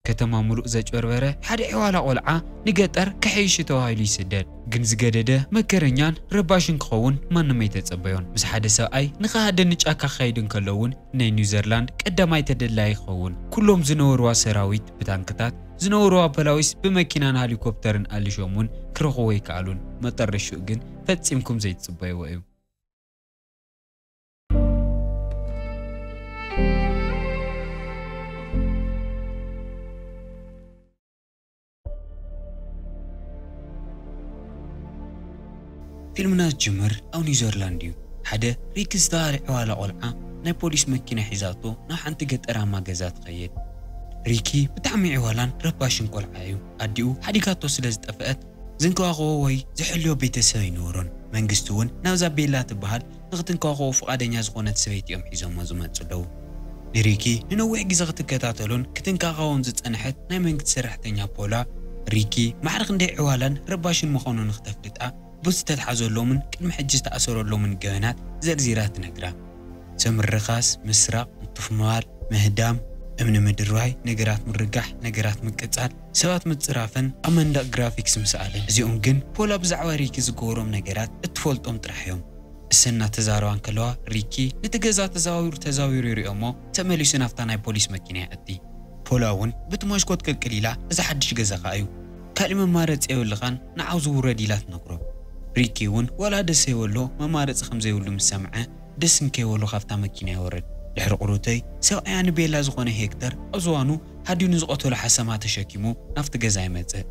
ከተማ ምሉእ ዘጭበርበረ ሓደ ዕዋላ ቆልዓ ንገጠር ክሕይሽ ተባሂሉ ይስደድ። ግን ዝገደደ መከረኛን ረባሽን ክኸውን ማንም ኣይተጸበዮን። ምስ ሓደ ሰብኣይ ንኸሃደ ንጫካ ክኸይድ እንከሎ እውን ናይ ኒውዘርላንድ ቀዳማይ ተደላዪ ክኸውን። ኩሎም ዝነበርዋ ሰራዊት ብታንክታት፣ ዝነበርዋ ፖላዊስ ብመኪናን ሄሊኮፕተርን ኣልሾም እውን ክረኽቦ ኣይከኣሉን። መጠረሽኡ ግን ፈጺምኩም ዘይትጽበይዎ እዩ። ፊልምና ዝጅምር ኣብ ኒውዚላንድ እዩ። ሓደ ሪኪ ዝተባህለ ዕዋላ ቆልዓ ናይ ፖሊስ መኪና ሒዛቶ ናብ ሓንቲ ገጠራማ ገዛ ትኸይድ። ሪኪ ብጣዕሚ ዕዋላን ረባሽን ቆልዓ እዩ። ኣዲኡ ሓዲጋቶ ስለ ዝጠፍአት ዝንከባኸቦ ወይ ዝሕልዮ ቤተሰብ ኣይነበሮን። መንግስቲ እውን ናብዛ ቤላ ትበሃል ንክትንከባኸቦ ፍቓደኛ ዝኾነት ሰበይቲ እዮም ሒዞሞ ዝመፁ ኣለዉ። ንሪኪ ንነዊሕ ግዜ ክትከታተሎን ክትንከባኸቦን ዝፀንሐት ናይ መንግስቲ ሰራሕተኛ ፖላ፣ ሪኪ ማዕረ ክንደይ ዕዋላን ረባሽን ምዃኑ ንክተፍልጣ፣ ብዝተትሓዘሎምን ቅድሚ ሕጂ ዝተኣሰረሎምን ገበናት ዘርዚራ ትነግራ። ሰብ ምርኻስ፣ ምስራቕ፣ ምትፍንዋል፣ ምህዳም፣ እምኒ ምድርባይ፣ ነገራት ምርጋሕ፣ ነገራት ምቅጻል፣ ሰባት ምጽራፍን ኣብ መንደቕ ግራፊክስ ምስኣልን። እዚኦም ግን ፖላ ብዛዕባ ሪኪ ዝገበሮም ነገራት እትፈልጦም ጥራሕ እዮም። እሰን እናተዛረባ እንከለዋ፣ ሪኪ ነቲ ገዛ ተዛዊሩ ተዛዊሩ ይሪኦ እሞ ተመሊሱ ናብታ ናይ ፖሊስ መኪና ይኣቲ። ፖላ እውን ብቲ መስኮት ቅልቅል ኢላ፣ "እዚ ሓድሽ ገዛኻ እዩ፣ ካሊእ መማረፂ የብልኻን፣ ንዓው ዝውረድ" ኢላ ትነግሮ። ሪኪ እውን ዋላ ደስ ዘይበሎ መማረፂ ከም ዘይብሉ ምስ ሰምዐ፣ ደስ እንከይበሎ ካብታ መኪና ይወርድ። ድሕሪ ቁሩተይ፣ ሰብኣያ ንቤላ ዝኾነ ሄክተር ኣብ ዝባኑ ሃዲኑ ዝቐተሎ ሓሰማ ተሸኪሙ ናብቲ ገዛ ይመጽእ።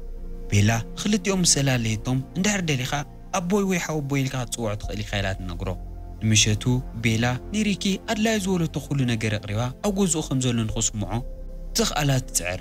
ቤላ ንክልቲኦም ምስ ኣላለየቶም፣ "እንድሕር ደሊኻ ኣቦይ ወይ ሓወቦይ ኢልካ ክትጽውዖ ትኽእል ኢኻ" ኢላ ትነግሮ። ንምሸቱ ቤላ ንሪኪ ኣድላዩ ዝበለቶ ኩሉ ነገር ኣቕሪባ፣ ኣብ ገዝኡ ከም ዘሎ ንኽስምዖ ዘኽኣላ ትጽዕር።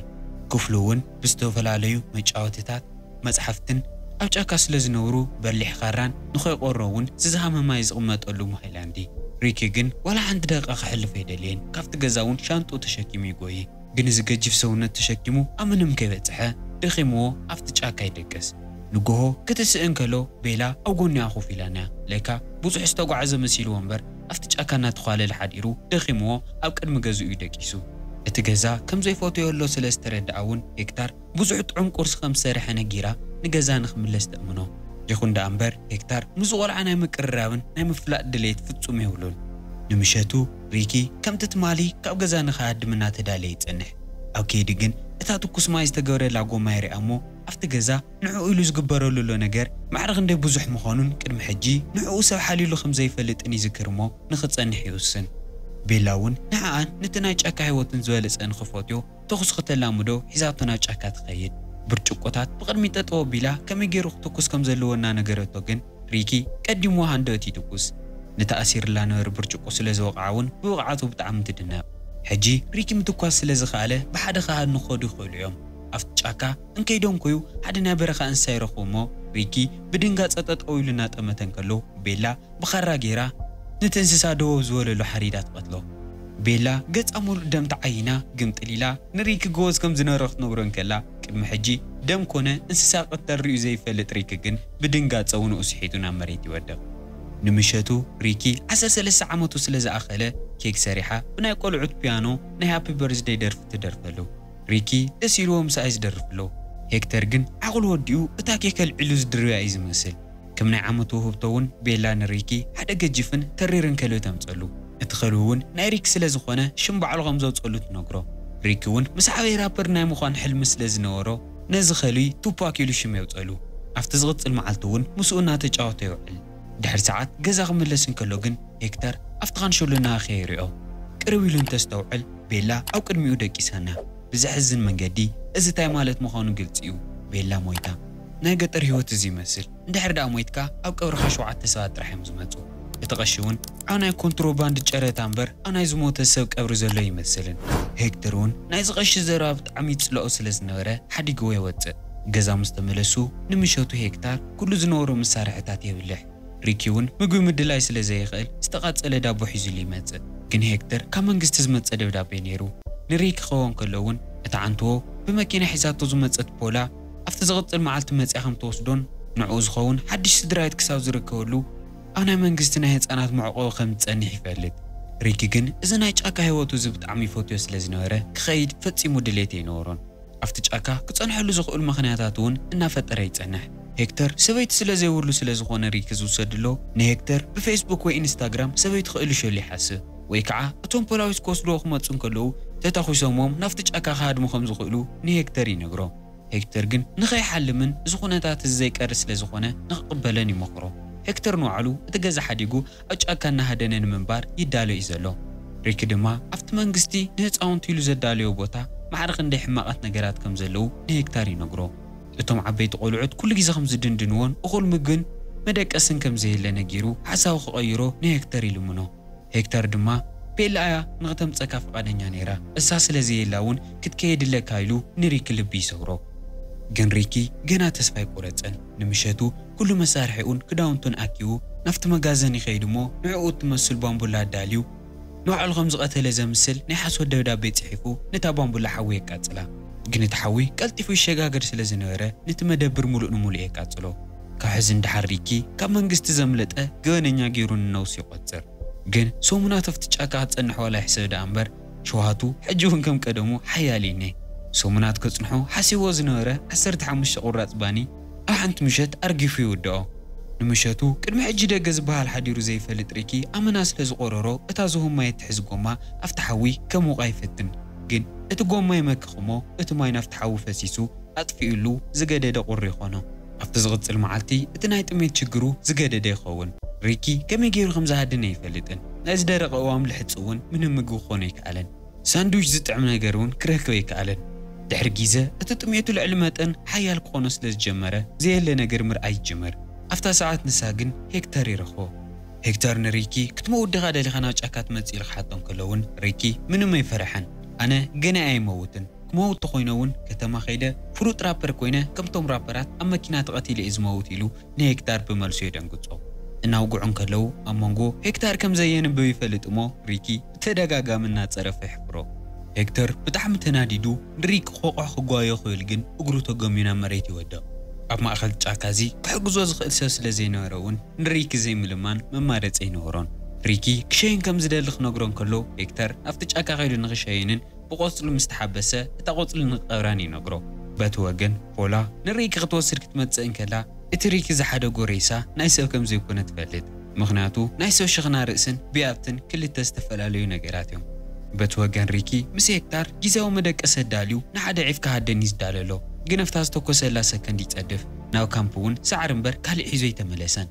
ክፍሉ እውን ብዝተፈላለዩ መጫወትታት፣ መጽሓፍትን ኣብ ጫካ ስለ ዝነብሩ በሊሕ ኻራን ንኸይቆሮ እውን ዝዝሃመ ማይ ዝቕመጠሉ ሃይላንዲ። ሪኪ ግን ዋላ ሓንቲ ደቂቃ ከሕልፍ ኣይደልየን። ካብቲ ገዛ እውን ሻንጥኡ ተሸኪሙ ይጎዪ። ግን እዚ ገጂፍ ሰውነት ተሸኪሙ ኣብ ምንም ከይበጽሐ ደኺምዎ ኣብቲ ጫካ ይደቅስ። ንጎሆ ክትስእ እንከሎ ቤላ ኣብ ጎኒኣ ኮፍ ኢላ ነያ። ለካ ብዙሕ ዝተጓዕዘ መሲልዎ እምበር ኣብቲ ጫካ እናተዃለለ ሓዲሩ ደኺምዎ ኣብ ቅድሚ ገዝኡ እዩ ደቂሱ። እቲ ገዛ ከም ዘይፈትዮ ኣሎ ስለ ዝተረድኣ እውን ሄክታር ብዙሕ ጥዑም ቁርሲ ከም ዝሰርሐ ነጊራ ንገዛ ንኽምለስ ተእምኖ። ይኹን ደኣ እምበር ሄክታር ምስ ቆልዓ ናይ ምቅርራብን ናይ ምፍላጥ ድሌት ፍጹም የብሉን። ንምሸቱ ሪኪ ከምቲ ትማሊ ካብ ገዛ ንኽሃድም እናተዳለየ ይጸንሕ። ኣብ ከይዲ ግን እታ ትኩስ ማይ ዝተገብረላ ጎማ ይሪኣ እሞ ኣብቲ ገዛ ንዕኡ ኢሉ ዝግበረሉ ዘሎ ነገር ማዕረ ክንደይ ብዙሕ ምዃኑን ቅድሚ ሕጂ ንዕኡ ሰብ ሓልዩሉ ከም ዘይፈልጥን ይዝክር እሞ ንኽጸንሕ ይውስን። ቤላ እውን ንዓኣን ነቲ ናይ ጫካ ህይወትን ዝበለጸ ንኽፈትዮ ተኹሲ ከተላምዶ ሒዛቶ ናብ ጫካ ትኸይድ። ብርጭቆታት ብቕድሚት ጠጠው ኣቢላ ከመይ ገይሩ ክትኩስ ከም ዘለዎ እናነገረቶ ግን ሪኪ ቀዲምዋ ሃንደበት ይትኩስ። ንተኣሲርላ ነበረ ብርጭቆ ስለ ዝወቕዓ እውን ብብቕዓቱ ብጣዕሚ ትድነቕ። ሕጂ ሪኪ ምትኳስ ስለ ዝኸኣለ ብሓደ ክሃድኑ ክኸዱ ይኽእሉ እዮም። ኣብቲ ጫካ እንከይደንኮዩ ሓደ ናይ በረኻ እንስሳ ይረኽቡ እሞ ሪኪ ብድንጋጸ ጠጠው ኢሉ እናጠመተ እንከሎ ቤላ ብኻራ ገይራ ነቲ እንስሳ ደወብ ዝበለሉ ሓሪዳ ትቐትሎ። ቤላ ገጻ ሙሉእ ደም ተዓይና ግምጥል ኢላ ንሪኪ ጎበዝ ከም ዝነበረ ክትነግሮ እንከላ ቅድሚ ሕጂ ደም ኮነ እንስሳ ቅተል ሪኡ ዘይፈልጥ ሪኪ ግን ብድንጋጸ ውንኡ ስሒቱ ናብ መሬት ይወድቕ። ንምሸቱ ሪኪ ዓሰርተ ሰለስተ ዓመቱ ስለ ዝኣኸለ ኬክ ሰሪሓ ብናይ ቆልዑት ፒያኖ ናይ ሃፒ በርዝደይ ደርፊ ትደርፈሉ። ሪኪ ደስ ኢልዎ ምሳይ ዝደርፍ ኣሎ። ሄክተር ግን ዓቕሉ ወዲኡ እታ ኬክ ኣልዒሉ ዝድርብያ እዩ ዝመስል። ከም ናይ ዓመት ውህብቶ እውን ቤላ ንሪኪ ሓደ ገጂፍን ተሪርን ከልቢ ተምጸሉ። እቲ ከልቢ እውን ናይ ሪኪ ስለ ዝኾነ ሽም ባዕሉ ከም ዘውጸሉ ትነግሮ። ሪኪ እውን ምስ ዓበይ ራፐር ናይ ምዃን ሕልሚ ስለ ዝነበሮ ነዚ ከልቢ ቱፓክ ኢሉ ሽም የውጸሉ። ኣብቲ ዝቕጽል መዓልቲ እውን ምስኡ እናተጫወተ ይውዕል። ድሕሪ ሰዓት ገዛ ክምለስ እንከሎ ግን ሄክተር ኣብቲ ካንሸሎ እናኸየ ይሪኦ። ቅርብ ኢሉ እንተስተውዕል ቤላ ኣብ ቅድሚኡ ደቂሳና። ብዘሕዝን መንገዲ እዚ እንታይ ማለት ምዃኑ ግልጺ እዩ። ቤላ ሞይታ። ናይ ገጠር ህይወት እዚ ይመስል። እንድሕር ደኣ ሞይትካ ኣብ ቀብርኻ ሸውዓተ ሰባት ጥራሕ እዮም ዝመጹ። እቲ ቀሺ እውን ኣብ ናይ ኮንትሮባንድ ጨረታ እምበር ኣብ ናይ ዝሞተ ሰብ ቀብሪ ዘሎ ይመስልን። ሄክተር እውን ናይዚ ቀሺ ዘረባ ብጣዕሚ ይጽልኦ ስለ ዝነበረ ሓዲግዎ ይወጽእ። ገዛ ምስ ተመለሱ ንምሸቱ ሄክታር ኩሉ ዝነበሮ መሳርሕታት የብልሕ። ሪኪ እውን ምግቢ ምድላይ ስለ ዘይኽእል ዝተቓጸለ ዳቦ ሒዙሉ ይመጽእ። ግን ሄክተር ካብ መንግስቲ ዝመጸ ደብዳቤ ነይሩ። ንሪኪ ክኸውን ከሎ እውን እታ ዓንትዎ ብመኪና ሒዛቶ ዝመጸት ፖላ ኣብቲ ዝቕጽል መዓልቲ መጺኣ ከም ትወስዶን ንዕኡ ዝኸውን ሓድሽ ስድራቤት ክሳብ ዝርከበሉ ኣብ ናይ መንግስቲ ናይ ህጻናት መዕቆቢ ከም ዝጸንሕ ይፈልጥ። ሪኪ ግን እዚ ናይ ጫካ ህይወቱ እዚ ብጣዕሚ ይፈትዮ ስለ ዝነበረ ክኸይድ ፈጺሙ ድሌት ኣይነበሮን። ኣብቲ ጫካ ክጸንሐሉ ዝኽእሉ ምኽንያታት እውን እናፈጠረ ይጸንሕ። ሄክተር ሰበይቲ ስለ ዘይብሉ ስለ ዝኾነ ሪኪ ዝውሰድሎ፣ ንሄክተር ብፌስቡክ ወይ ኢንስታግራም ሰበይቲ ክእልሸሉ ይሓስብ፣ ወይ ከዓ እቶም ፖላዊስ ክወስድዎ ክመጹ እንከለዉ ተታኹሶምዎም ናብቲ ጫካ ክሃድሙ ከም ዝኽእሉ ንሄክተር ይነግሮ። ሄክተር ግን ንኸይሓልምን እዚ ኩነታት እዚ ዘይቀሪ ስለ ዝኾነ ንኽቕበለን ይመኽሮ። ሄክተር ንባዕሉ እቲ ገዛ ሓዲጉ ኣብ ጫካ እናሃደነ ንምንባር ይዳሎ እዩ ዘሎ። ሪኪ ድማ ኣብቲ መንግስቲ ንህፃውንቲ ኢሉ ዘዳለዮ ቦታ ማዕረ ክንደይ ሕማቓት ነገራት ከም ዘለዉ ንሄክተር ይነግሮ። እቶም ዓበይቲ ቆልዑት ኩሉ ግዜ ከም ዝድንድንዎን እኹል ምግብን መደቀስን ከም ዘየለ ነጊሩ ሓሳቡ ክቐይሮ ንሄክተር ይልምኖ። ሄክተር ድማ ቤላ እያ ንኽተምፀካ ፍቓደኛ ነይራ፣ እሳ ስለ ዘየላ እውን ክትከየድለካ ኢሉ ንሪኪ ልቢ ይሰብሮ። ግን ሪኪ ገና ተስፋ ኣይቆረፀን። ንምሸቱ ኩሉ መሳርሒኡን ክዳውንቱን ኣኪቡ ናብቲ መጋዘን ይኸይድ እሞ ንዕኡ እትመስል ባምቡላ ኣዳልዩ ንባዕሉ ከም ዝቐተለ ዘምስል ናይ ሓሶት ደብዳቤ ጽሒፉ ነታ ባምቡላ ሓዊ የቃጽላ። ግን እቲ ሓዊ ቀልጢፉ ይሸጋገር ስለ ዝነበረ ነቲ መደብር ሙሉእ ንሙሉእ የቃጽሎ። ካብ ሕዚ ንደሓር ሪኪ ካብ መንግስቲ ዘምለጠ ገበነኛ ገይሩ ንነብሱ ይቖጽር። ግን ሰሙናት ኣብቲ ጫካ ክጸንሕ ዋላ ይሕሰብ ደኣ እምበር ሸውሃቱ ሕጂ እውን ከም ቀደሙ ሓያል እዩ። ሰሙናት ከጽንሖ ሓሲብዎ ዝነበረ ዓሰርተ ሓሙሽተ ቁራጽ ባኒ ኣብ ሓንቲ ምሸት ኣርጊፉ ይውድኦ። ንምሸቱ ቅድሚ ሕጂ ደገ ዝበሃል ሓዲሩ ዘይፈልጥ ሪኪ ኣመና ስለ ዝቆረሮ እታ ዝሁም ማይ እትሕዝ ጎማ ኣብቲ ሓዊ ከሙቓ ይፈትን። ግን እቲ ጎማ ይመክኽ እሞ እቲ ማይ ናብቲ ሓዊ ፈሲሱ ኣጥፊኡሉ ዝገደደ ቁሪ ይኾኖ። ኣብቲ ዝቕጽል መዓልቲ እቲ ናይ ጥሜት ሽግሩ ዝገደደ ይኸውን። ሪኪ ከመይ ገይሩ ከም ዝሃደነ ኣይፈልጥን። ናይ ዝደረቐ እዋም ልሕጺ እውን ምንም ምግቢ ክኾኖ ኣይከኣለን። ሳንድዊች ዝጥዕም ነገር እውን ክረክብ ኣይከኣለን። ድሕሪ ግዜ እቲ ጥሜቱ ልዕሊ መጠን ሓያል ክኾኖ ስለ ዝጀመረ ዘየለ ነገር ምርኣይ ይጅምር። ኣብታ ሰዓት ንሳ ግን ሄክተር ይረኽቦ። ሄክተር ንሪኪ ክትመውት ዲኻ ደሊኻ ናብ ጫካ ትመጽእ ኢሉ ክሓቶ እንከሎ እውን ሪኪ ምንም ኣይፈርሐን። ኣነ ገና ኣይመውትን። ክመውት ተኾይነ እውን ከተማ ከይደ ፍሉጥ ራፐር ኮይነ ከምቶም ራፐራት ኣብ መኪና ተቐቲለ እየ ዝመውት ኢሉ ንሄክታር ብመልሱ የደንግጾ። እናውግዑ እንከለዉ ኣብ መንጎ ሄክታር ከም ዘየንብብ ይፈልጥ እሞ ሪኪ ብተደጋጋሚ እናጸረፈ ይሕፍሮ። ሄክተር ብጣዕሚ ተናዲዱ ንሪኪ ክወቕዖ ክጓዮ ክብል ግን እግሩ ተጎሚዩ ናብ መሬት ይወድቕ። ኣብ ማእከል ጫካ እዚ ክሕግዞ ዝኽእል ሰብ ስለ ዘይነበረ እውን ንሪኪ ዘይምልማን መማረጺ ኣይነበሮን። ሪኪ ክሸይን ከም ዝደሊ ክነግሮ እንከሎ ሄክተር ናብቲ ጫካ ከይዱ ንኽሸይንን ብቆጽሊ ምስ ተሓበሰ እታ ቆጽሊ ንክትቀብራን ይነግሮ። በቲ ወገን ፖላ ንሪኪ ክትወስድ ክትመጽእ እንከላ እቲ ሪኪ ዝሓደጎ ሬሳ ናይ ሰብ ከም ዘይኮነ ትፈልጥ። ምኽንያቱ ናይ ሰብ ሽኽና ርእስን ብያትን ክልተ ዝተፈላለዩ ነገራት እዮም። በቲ ወገን ሪኪ ምስ ሄክታር ግዜያዊ መደቀሲ ኣዳልዩ ንሓደ ዒፍ ክሃድን እዩ ዝዳለሎ። ግን ኣብታ ዝተኮሰላ ሰከንድ ይጸድፍ። ናብ ካምፕ እውን ሳዕሪ እምበር ካልእ ሒዙ ኣይተመለሰን።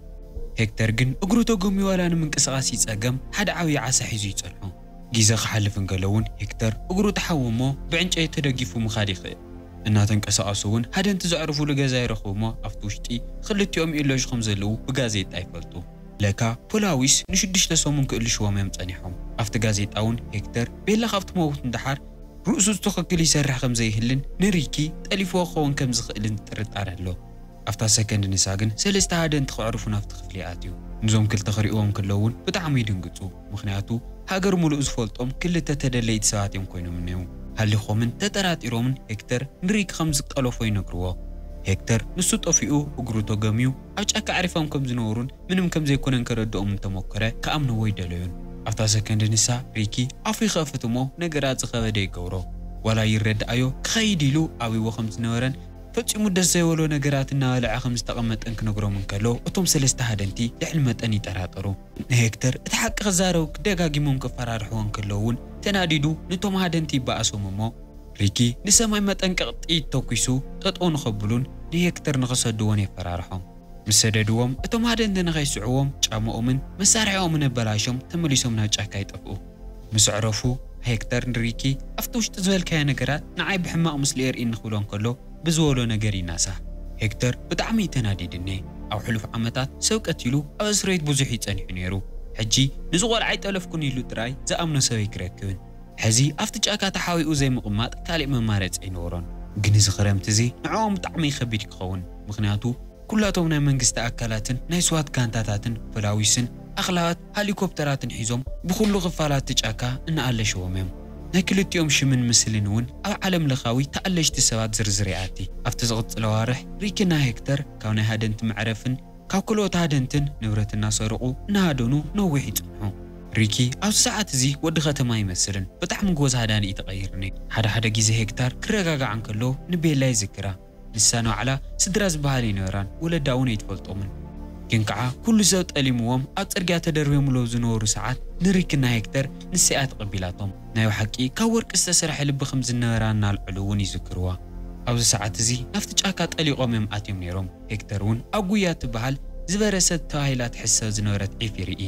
ሄክተር ግን እግሩ ተጎሚ ዋላ ንምንቅስቓስ ይጸገም ሓደ ዓብዪ ዓሳ ሒዙ ይጸንሖ። ግዜ ክሓልፍ እንከሎ እውን ሄክተር እግሩ ተሓዊ እሞ ብዕንጨይቲ ተደጊፉ ምኻድ ይኽእል። እናተንቀሳቐሱ እውን ሃደንቲ ዘዕርፉሉ ገዛ ይረኽቡ እሞ ኣብቲ ውሽጢ ክልቲኦም ኢሎዥ ከም ዘለዉ ብጋዜጣ ይፈልጡ። ለካ ፖላዊስ ንሽዱሽተ ሰሙን ክእልሽዎም እዮም ጸኒሖም። ኣብቲ ጋዜጣ እውን ሄክተር ቤላ ካብቲ መውት ንደሓር ርእሱ ትኽክል ይሰርሕ ከም ዘይህልን ንሪኪ ጠሊፍዎ ክኸውን ከም ዝኽእልን ጥርጣረ ኣሎ። ኣብታ ሰከንድ ንሳ ግን ሰለስተ ሃደንቲ ክዕርፉ ናብቲ ክፍሊ ኣትዩ። ንዞም ክልተ ክርእዎም ከለዉ እውን ብጣዕሚ ይድንግጹ። ምኽንያቱ ሃገር ሙሉእ ዝፈልጦም ክልተ ተደለይቲ ሰባት እዮም ኮይኖም እነዉ። ሃሊኾምን ተጠራጢሮምን ሄክተር ንሪኪ ከም ዝጠለፎ ይነግርዎ። ሄክተር ንሱ ጠፊኡ እግሩ ተጎሚዩ ኣብ ጫካ ኣዕሪፎም ከም ዝነበሩን ምንም ከም ዘይኮነን ከረድኦም እንተሞከረ ክኣምንዎ ኣይደለዩን። ኣብታ ሰከንድ ንሳ ሪኪ ኣፉ ይኸፍት እሞ ነገራት ዝኸበደ ይገብሮ። ዋላ ይረድኣዮ ክኸይድ ኢሉ ኣብይዎ ከም ዝነበረን ፈጺሙ ደስ ዘይበሎ ነገራት እናበልዐ ከም ዝተቐመጠን ክነግሮም እንከሎ እቶም ሰለስተ ሃደንቲ ልዕሊ መጠን ይጠራጠሩ። ንሄክተር እቲ ሓቂ ክዛረቡ ደጋጊሞም ክፈራርሕዎ እንከለዉ እውን ተናዲዱ ንቶም ሃደንቲ ይበኣሶም እሞ ሪኪ ንሰማይ መጠንቀቕ ጥይት ተኲሱ ጠጠው ንኸብሉን ንሄክተር ንኽሰድዎን የፈራርሖም። ምስ ሰደድዎም እቶም ሃደንቲ ንኸይስዕዎም ጫማኦምን መሳርሒኦምን ኣበላሾም ተመሊሶም ናብ ጫካ ይጠፍኡ። ምስ ኣዕረፉ ሄክተር ንሪኪ ኣብቲ ውሽጢ ዝበልካዮ ነገራት ንዓይ ብሕማቕ ምስሊ የርእየኒ ክብሎ እንከሎ ብዝበሎ ነገር ይናሳሕ። ሄክተር ብጣዕሚ እዩ ተናዲድኒ። ኣብ ሕሉፍ ዓመታት ሰብ ቀቲሉ ኣብ እስር ቤት ብዙሕ እዩ ጸኒሑ ነይሩ። ሕጂ ንዚ ቆልዓ ኣይጠለፍኩን ኢሉ ጥራይ ዝኣምኖ ሰብ ኣይክረክብን። ሕዚ ኣብቲ ጫካ ተሓቢኡ ዘይምቕማጥ ካሊእ መማረፂ ኣይነበሮን። ግን እዚ ክረምቲ እዚ ንዕኦም ብጣዕሚ ከቢድ ክኸውን። ምኽንያቱ ኩላቶም ናይ መንግስቲ ኣካላትን ናይ ስዋት ጋንታታትን ፖላዊስን ኣኽላባት ሃሊኮፕተራትን ሒዞም ብኹሉ ክፋላት እቲ ጫካ እናኣለሸዎም እዮም። ናይ ክልቲኦም ሽምን ምስልን እውን ኣብ ዓለም ለኻዊ ተኣለሽቲ ሰባት ዝርዝር ይኣቲ። ኣብቲ ዝቕጽል ኣዋርሕ ሪኪና ሄክተር ካብ ናይ ሃደንቲ መዕረፍን ካብ ክልኦት ሃደንትን ንብረት እናሰረቑ እናሃደኑ ነዊሕ ይጸንሑ። ሪኪ ኣብዚ ሰዓት እዚ ወዲ ከተማ ኣይመስልን። ብጣዕሚ ጎበዝ ሃዳኒ እዩ ተቐይርኒ። ሓደ ሓደ ግዜ ሄክታር ክረጋጋዕ እንከሎ ንቤላ ይዝክራ። ንሳ ንባዕላ ስድራ ዝበሃል ኣይነበራን፣ ወለዳ እውን ኣይትፈልጦምን። ግን ከዓ ኩሉ ሰብ ጠሊምዎም ኣብ ፅርግያ ተደርብዮምሎም ዝነበሩ ሰዓት ንሪክና ሄክተር ንሳ እያ ተቐቢላቶም። ናይ ብሓቂ ካብ ወርቂ ዝተሰርሐ ልቢ ከም ዝነበራ እናልዕሉ እውን ይዝክርዋ። ኣብዚ ሰዓት እዚ ናብቲ ጫካ ጠሊቖም እዮም ኣትዮም ነይሮም። ሄክተር እውን ኣብ ጉያ ትበሃል ዝበረሰት ተባሂላ ትሕሰብ ዝነበረት ዒፍ ይርኢ።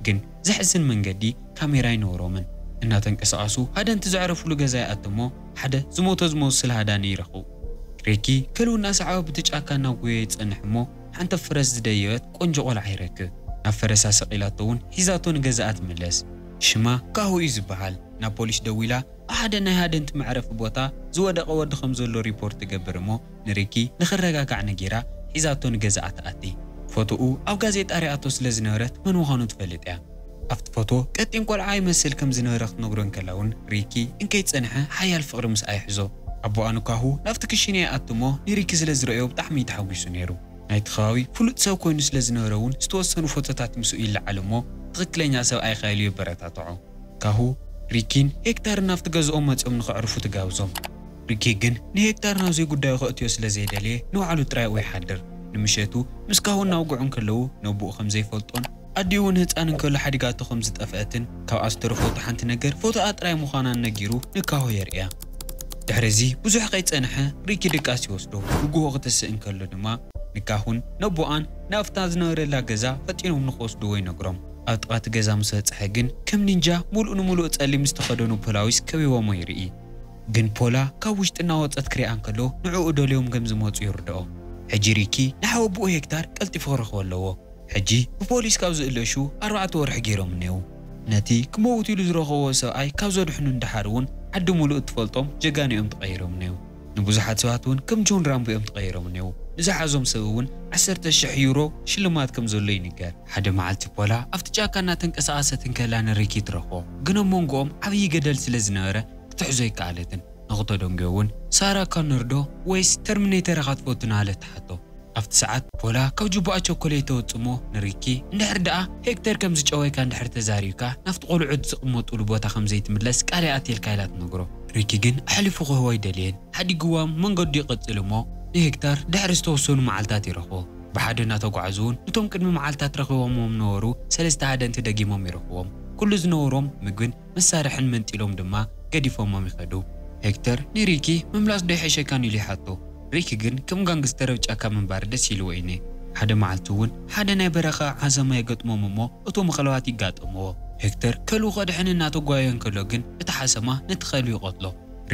ግን ዘሕዝን መንገዲ ካሜራ ኣይነበሮምን። እናተንቀሳቐሱ ሃደንቲ ዘዕረፉሉ ገዛ ይኣትሞ ሓደ ዝሞተ ዝመስል ሃዳኒ ይረኽቡ። ሪኪ ከልኡ እናሰዓበ ብቲ ጫካ እናጎየ ይጸንሕ እሞ ሓንቲ ፈረስ ዝደየበት ቆንጆ ቆልዓ ይረክብ። ናብ ፈረሳ ሰቒላቶ እውን ሒዛቶ ንገዛኣ ትምለስ። ሽማ ካሁ እዩ ዝበሃል። ናብ ፖሊስ ደዊላ ኣብ ሓደ ናይ ሃደንቲ መዕረፊ ቦታ ዝወደቐ ወዲ ከም ዘሎ ሪፖርት ትገብር እሞ ንሪኪ ንኽረጋጋዕ ነጊራ ሒዛቶ ንገዛኣ ትኣቲ። ፎቶኡ ኣብ ጋዜጣ ሪኣቶ ስለ ዝነበረት መን ምዃኑ ትፈልጥ እያ። ኣብቲ ፎቶ ቀጢን ቆልዓ ይመስል ከም ዝነበረ ክትነግሮ እንከላ እውን ሪኪ እንከይጸንሐ ሓያል ፍቕሪ ምስኣ ይሕዞ። ኣቦኣ ንካሁ ናብቲ ክሽነ ይኣትሞ ንሪኪ ስለ ዝረእዮ ብጣዕሚ እዩ ተሓጒሱ ነይሩ። ናይቲ ከባቢ ፍሉጥ ሰብ ኮይኑ ስለ ዝነበረ እውን ዝተወሰኑ ፎቶታት ምስኡ ይለዓል እሞ ትኽክለኛ ሰብ ኣይኸኣል እዩ የበረታትዖ። ካሁ ሪኪን ሄክታርን ናብቲ ገዝኦም መጺኦም ንኸዕርፉ ትጋብዞም። ሪኪ ግን ንሄክታር ናብ ዘይጉዳዩ ከእትዮ ስለ ዘይደለየ ንባዕሉ ጥራይ ኣብኡ ይሓድር። ንምሸቱ ምስ ካሁ እናውግዑ እንከለዉ ነቦኡ ከም ዘይፈልጦን ኣዲኡ እውን ህፃን እንከሎ ሓዲጋቶ ከም ዝጠፍአትን ካብኣ ዝተረፈቶ ሓንቲ ነገር ፎቶኣ ጥራይ ምዃናን ነጊሩ ንካሁ የርእያ። ድሕሪ እዚ ብዙሕ ከይጸንሐ ሪኪ ድቃስ ይወስዶ። ብጉሆ ክትስእ እንከሎ ድማ ንካሁን ነቦኣን ናብታ ዝነበረላ ገዛ ፈጢኖም ንክወስድዎ ይነግሮም። ኣብ ጥቓ እቲ ገዛ ምስ በጽሐ ግን ከም ኒንጃ ሙሉእ ንሙሉእ ጸሊም ዝተኸደኑ ፖላዊስ ከቢቦሞ ይርኢ። ግን ፖላ ካብ ውሽጢ እናወጸት ክሪኣ እንከሎ ንዕኡ ደልዮም ከም ዝመጹ ይርድኦ። ሕጂ ሪኪ ንሓወቦኡ ሄክታር ቀልጢፉ ክረኽቦ ኣለዎ። ሕጂ ብፖሊስ ካብ ዝእለሹ ኣርባዕተ ወርሒ ገይሮም እኔዉ። ነቲ ክመውት ኢሉ ዝረኸቦ ሰብኣይ ካብ ዘድሕኑ ንደሓር እውን ዓዲ ሙሉእ እትፈልጦም ጀጋኑ እዮም ተቐይሮም እኔዉ። ንብዙሓት ሰባት እውን ከም ጆን ራምቦ እዮም ተቐይሮም እኔዉ። ንዝሓዞም ሰብ እውን ዓሰርተ ሽሕ ዩሮ ሽልማት ከም ዘሎ ይንገር። ሓደ መዓልቲ ፖላ ኣብቲ ጫካ እናተንቀሳቐሰት እንከላ ንሪኪ ትረኽቦ። ግን ኣብ መንጎኦም ዓብዪ ገደል ስለ ዝነበረ ክትሕዞ ኣይከኣለትን። ንኽተደንጉዮ እውን ሳራ ኮነር ዶ ወይስ ተርሚኔተር ኢኻ ትፈቱ እናበለት ትሓቶ። ኣብቲ ሰዓት ፖላ ካብ ጁባኣ ቸኮሌት ተወጽሞ ንሪኪ እንድሕር ደኣ ሄክተር ከም ዝጨወየካ እንድሕር ተዛሪብካ ናብቲ ቆልዑት ዝቕመጡሉ ቦታ ከም ዘይትምለስ ቃል ይኣትየልካ ኢላ ትነግሮ። ሪኪ ግን ኣሕሊፉ ክህቦ ኣይደልየን። ሓዲግዋም መንገዱ ይቕጽል እሞ ንሄክታር ድሕሪ ዝተወሰኑ መዓልታት ይረኽቦ። ብሓደ እናተጓዕዙ እውን ነቶም ቅድሚ መዓልታት ረኺቦሞም ነበሩ ሰለስተ ሃደንቲ ደጊሞም ይረኽቦም። ኩሉ ዝነበሮም ምግብን መሳርሕን መንጢሎም ድማ ገዲፎሞም ይኸዱ። ሄክተር ንሪኪ ምምላስ ዶ ይሕሸካን ኢሉ ይሓቶ። ሪኪ ግን ከም ጋንግስተር ኣብ ጫካ ምንባር ደስ ኢልዎ እኔ። ሓደ መዓልቲ እውን ሓደ ናይ በረኻ ዓዘማ ይገጥሞም እሞ እቶም ኸለባት ይጋጠምዎ። ሄክተር ከልኡ ከድሕን እናተጓየየ እንከሎ ግን እቲ ሓሰማ ነቲ ከልቢ ይቐትሎ።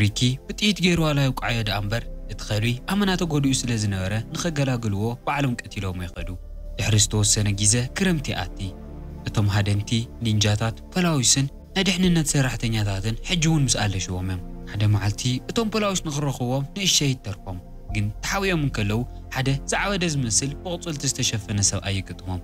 ሪኪ ብጥይት ገይሩ ዋላ ይውቃዓዮ ደኣ እምበር እቲ ከልቢ ኣመና ተጎዲኡ ስለ ዝነበረ ንኸገላግልዎ ባዕሎም ቀቲሎሞ ይኸዱ። ድሕሪ ዝተወሰነ ግዜ ክረምቲ ይኣቲ። እቶም ሃደንቲ፣ ኒንጃታት፣ ፖላዊስን ናይ ድሕንነት ሰራሕተኛታትን ሕጂ እውን ምስ ኣለሽዎም እዮም። ሓደ መዓልቲ እቶም ፖላዊስ ንኽረኽብዎም ንእሸይ ይተርፎም። ግን ተሓቢኦም እንከለዉ ሓደ ዝዓበደ ዝመስል ብቑጽልቲ ዝተሸፈነ ሰብኣይ ይግጥሞም።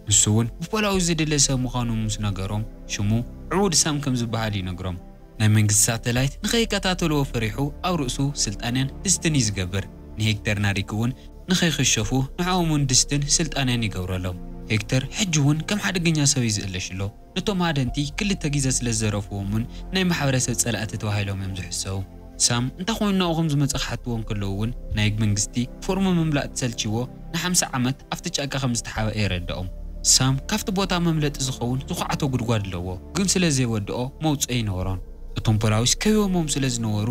ንሱ እውን ብፖላዊስ ዝድለ ሰብ ምዃኑ ምስ ነገሮም ሽሙ ዕቡድ ሳም ከም ዝበሃል ይነግሮም። ናይ መንግስቲ ሳተላይት ንኸይከታተልዎ ፈሪሑ ኣብ ርእሱ ስልጣንያን ድስትን እዩ ዝገብር። ንሄክተር ናሪክ እውን ንኸይኽሸፉ ንዕኦም እውን ድስትን ስልጣንያን ይገብረሎም። ሄክተር ሕጂ እውን ከም ሓደገኛ ሰብ እዩ ዝእለሽ ኣሎ። ነቶም ሃደንቲ ክልተ ግዜ ስለ ዝዘረፍዎም እውን ናይ ማሕበረሰብ ጸላእቲ ተባሂሎም እዮም ዝሕሰቡ። ሳም እንታይ ኮይኑ ናብኡ ከም ዝመጸ ክሓትዎ እንከለዉ እውን ናይ መንግስቲ ፎርም ምምላእ ተሰልችዎ ንሓምሳ ዓመት ኣብቲ ጫካ ከም ዝተሓብአ የረድኦም። ሳም ካብቲ ቦታ መምለጢ ዝኸውን ዝኹዓቶ ጉድጓድ ኣለዎ፣ ግን ስለ ዘይወድኦ መውጽኢ ኣይነበሮን። እቶም ፖላዊስ ከቢቦሞም ስለ ዝነበሩ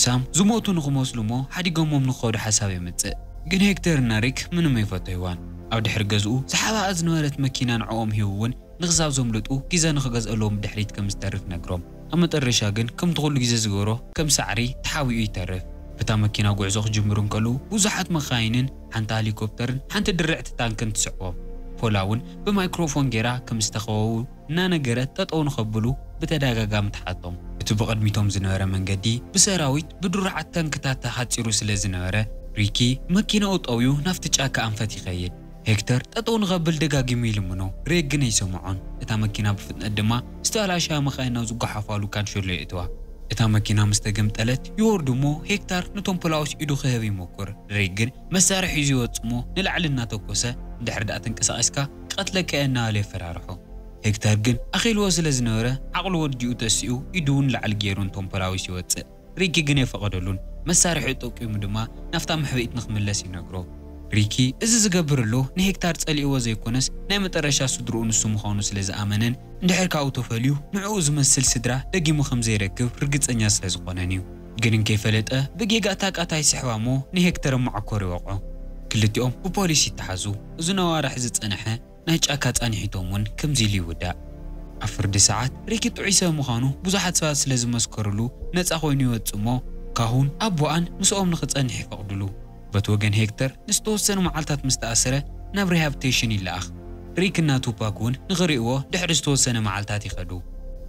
ሳም ዝሞቱ ንኽመስሉ እሞ ሓዲጎሞም ንኽኸዱ ሓሳብ የምጽእ። ግን ሄክተር እና ሪክ ምንም ኣይፈተይዋን። ኣብ ድሕሪ ገዝኡ ዝሓብኣ ዝነበረት መኪና ንዕኦም ሂቡ እውን ንኽሳብ ዘምልጡ ግዜ ንኽገዝኣሎም ብድሕሪት ከም ዝተርፍ ነግሮም። ኣብ መጠረሻ ግን ከምቲ ኩሉ ግዜ ዝገብሮ ከም ሳዕሪ ተሓቢኡ ይተርፍ። እታ መኪና ጉዕዞ ክጅምሩ እንከለዉ ብዙሓት መኻይንን ሓንቲ ሄሊኮፕተርን ሓንቲ ድርዕቲ ታንክን ትስዕቦም። ፖላ እውን ብማይክሮፎን ገይራ ከም ዝተኸበቡ እናነገረት ጠጠው ንኸብሉ ብተደጋጋሚ ትሓቶም። እቲ ብቕድሚቶም ዝነበረ መንገዲ ብሰራዊት ብድሩዓት ታንክታት ተሓጺሩ ስለ ዝነበረ ሪኪ መኪናኡ ጠውዩ ናብቲ ጫካ ኣንፈት ይኸይድ። ሄክተር ጠጠው ንኸብል ደጋጊሙ ይልምኖ፣ ሬክ ግን ኣይሰምዖን። እታ መኪና ብፍጥነት ድማ ዝተበላሸያ መኻይን ናብ ዝጓሓፋሉ ካንሸሎ የእትዋ። እታ መኪና ምስ ተገምጠለት ይወርዱ እሞ ሄክታር ነቶም ፖላዊስ ኢዱ ክህብ ይሞክር። ሬክ ግን መሳርሒ ሒዙ ይወጽእ እሞ ንላዕሊ እናተኮሰ እንድሕር ደኣ ተንቀሳቒስካ ክቐትለካ እየ እናበለ የፈራርሖ። ሄክተር ግን ኣኺልዎ ስለ ዝነበረ ዓቕሉ ወዲኡ ተሲኡ ኢዱ እውን ላዕሊ ገይሩ ንቶም ፖላዊስ ይወፅእ። ሪኪ ግን የፈቐደሉን። መሳርሒ ጠቂሙ ድማ ናብታ መሕበኢት ንክምለስ ይነግሮ። ሪኪ እዚ ዝገብር ኣሎ ንሄክታር ጸሊእዎ ዘይኮነስ ናይ መጠረሻ ስድርኡ ንሱ ምዃኑ ስለ ዝኣመነን እንድሕር ካብኡ ተፈልዩ ንዕኡ ዝመስል ስድራ ደጊሙ ከም ዘይረክብ ርግጸኛ ስለ ዝኾነን እዩ። ግን እንከይፈለጠ ብጌጋ እታ ቃታ ይስሕባ እሞ ንሄክተር ኣብ መዓኮር ይወቕዖ። ክልቲኦም ብፖሊስ ይተሓዙ። እዚ ነዋርሕ ዝጸንሐ ናይ ጫካ ጻንሒቶም እውን ከምዚ ኢሉ ይውዳእ። ኣብ ፍርዲ ሰዓት ሪኪ ጥዑይ ሰብ ምዃኑ ብዙሓት ሰባት ስለ ዝመስከርሉ ነጻ ኮይኑ ይወጽእ እሞ ካሁን ኣቦኣን ምስኦም ንኽጸንሕ ይፈቕድሉ። በቲ ወገን ሄክተር ንዝተወሰኑ መዓልታት ምስ ተኣሰረ ናብ ሪሃብቴሽን ይለኣኽ። ሪክ እና ቱፓክ እውን ንኽርእይዎ ድሕሪ ዝተወሰነ መዓልታት ይኸዱ።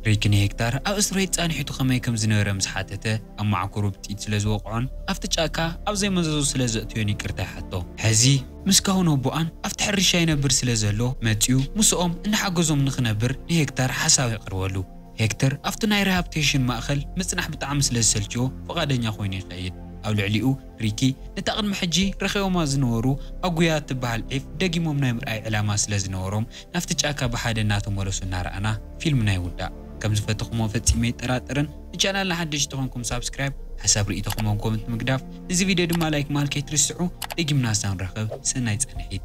ሪክ ንሄክታር ኣብ እስር ቤት ጻንሒቱ ከመይ ከም ዝነበረ ምስ ሓተተ ኣብ መዓኮሩ ብጥይት ስለ ዝወቕዖን ኣብቲ ጫካ ኣብ ዘይመዘዙ ስለ ዘእትዮን ይቅርታ ይሓቶ። ሕዚ ምስ ካሁን ኣቦኣን ኣብቲ ሕርሻ ይነብር ስለ ዘሎ መጺኡ ምስኦም እንዳሓገዞም ንኽነብር ንሄክታር ሓሳብ የቕርበሉ። ሄክተር ኣብቲ ናይ ሪሃብቴሽን ማእኸል ምጽናሕ ብጣዕሚ ስለ ዝሰልችዎ ፍቓደኛ ኮይኑ ይኸይድ። ኣብ ልዕሊኡ ሪኪ ነታ ቅድሚ ሕጂ ረኺቦማ ዝነበሩ ኣጉያ እትበሃል ዒፍ ደጊሞም ናይ ምርኣይ ዕላማ ስለ ዝነበሮም ናብቲ ጫካ ብሓደ እናተመለሱ እናረኣና ፊልምና ይውዳእ። ከም ዝፈተኹሞ ፈጺመ ይጠራጠርን ንቻናልና ሓደሽቲ ተኾንኩም ሳብስክራይብ ሓሳብ ርእይቶኹም ኣብ ኮመንት ምግዳፍ እዚ ቪድዮ ድማ ላይክ ማል ከይትርስዑ። ደጊምና እስካብ ንራኸብ ሰናይ ጻንሒት።